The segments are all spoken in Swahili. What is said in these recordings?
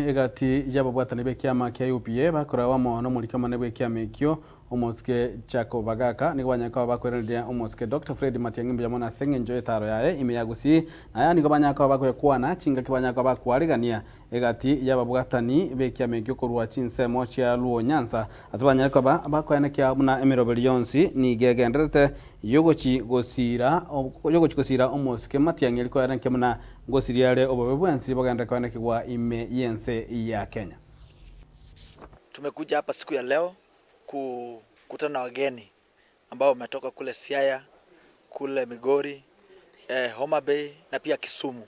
Egati yababwatani b'ekiama kia UPA bakora wamo n'omurika omonene bw'ekiama ekio omosike Jacob Bagaka nigo banyaka bakwereria omosike Dr. Fred Matiang'i mbuya mono ase eng'encho etaro yaye ime ya Gusii naya nigo banyaka bakwekwana chingaki banyaka bakwarigania egati yababwatani b'ekiama ekio korwa chinsemo chia Luo Nyanza ase banyaka bakoenekia buna emeroberi yonsi nigo egenderete yogochi gosira omosike Matiang'i erikoerenkia buna ngosiriare obobe bwensi bogendere koenekigwa ime yense ya Kenya. Tumekuja hapa siku ya leo kukutana na wageni ambao wametoka kule Siaya, kule Migori, Homa Bay na pia Kisumu,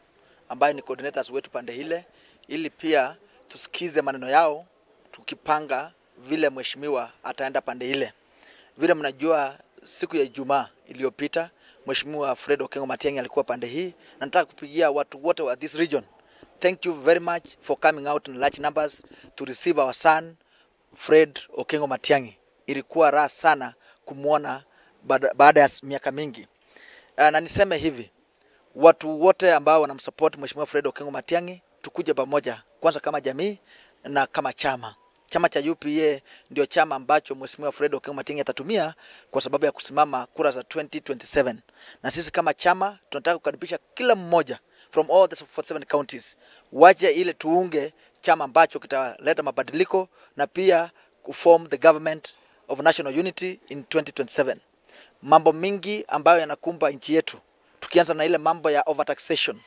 ambaye ni coordinators wetu pande ile, ili pia tusikize maneno yao tukipanga vile mheshimiwa ataenda pande ile. Vile mnajua siku ya Ijumaa iliyopita Mheshimiwa Fred Okengo Matiang'i alikuwa pande hii, na nataka kupigia watu wote wa this region. Thank you very much for coming out in large numbers to receive our son Fred Okengo Matiang'i. Ilikuwa raha sana kumuona baada ya miaka mingi. Na niseme hivi, watu wote ambao wanamsupport Mheshimiwa Fred Okengo Matiang'i, tukuje pamoja kwanza kama jamii na kama chama. Chama cha UPA ndio chama ambacho Mheshimiwa Fred Okengo Matiang'i atatumia kwa sababu ya kusimama kura za 2027. Na sisi kama chama tunataka kukaribisha kila mmoja from all the 47 counties. Waje ile tuunge chama ambacho kitaleta mabadiliko na pia kuform the government of national unity in 2027. Mambo mingi ambayo yanakumba nchi yetu, tukianza na ile mambo ya overtaxation,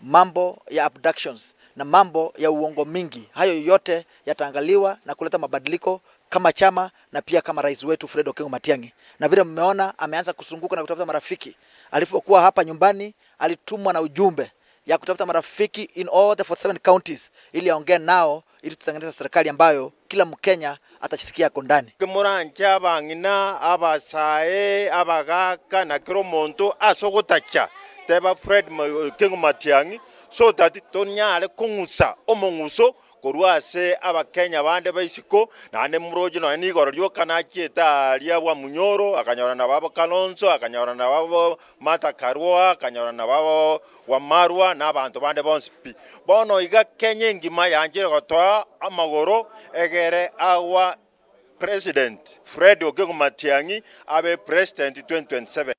mambo ya abductions na mambo ya uongo mingi, hayo yote yataangaliwa na kuleta mabadiliko kama chama na pia kama rais wetu Fred Okengo Matiang'i. Na vile mmeona ameanza kuzunguka na kutafuta marafiki. Alipokuwa hapa nyumbani alitumwa na ujumbe ya kutafuta marafiki in all the 47 counties ili aongee nao ili tutengeneze serikali ambayo kila Mkenya atachisikia kondani. Kimuranja bangina abasae abagaka na kiro muntu asogotacha teba Fred Okengo Matiang'i so that tonyale kungusa omonguso korwase abakenya bande baisiko nane muroji no nigoro ryokana chieta ria wa Munyoro akanyora na babo Kalonzo akanyora na babo Martha Karua akanyora na babo wa Marwa na abantu bande bonsi pi bono iga Kenya ngima yanjire gotoa amagoro egere awa President Fred Okengo Matiang'i abe president 2027.